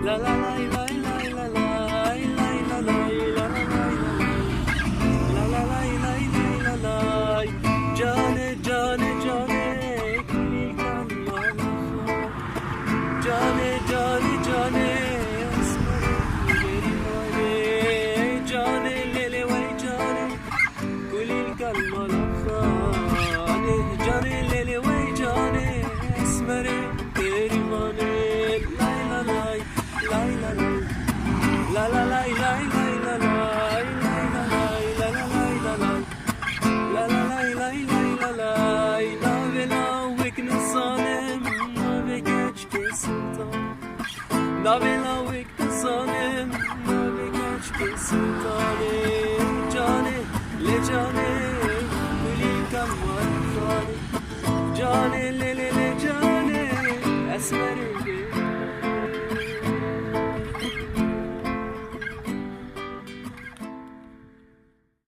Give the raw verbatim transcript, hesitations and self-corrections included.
La la lay lay lay la lay lay la lay la la lay la lay. La la lay lay lay la lay. Canê, canê, canê, kulîlkan mala xwe. Canê, canê, canê, esmerê Nêrîvanê. Canê, lêlê wey canê, kulîlkan mala xwe. Canê, lêlê wey canê, esmerê Nêrîvanê. Lay la lay, lay la lay. La la lay lay lay la lay, lay la lay, la la lay la lay. La la lay lay lay la lay. Navê lawik nizanim, navê keçikê Sultan. Navê lawik nizanim, navê keçikê Sultanê. Canê, lê canê, kulîlkan mala xwe. Canê, lê lê lê canê, esmerê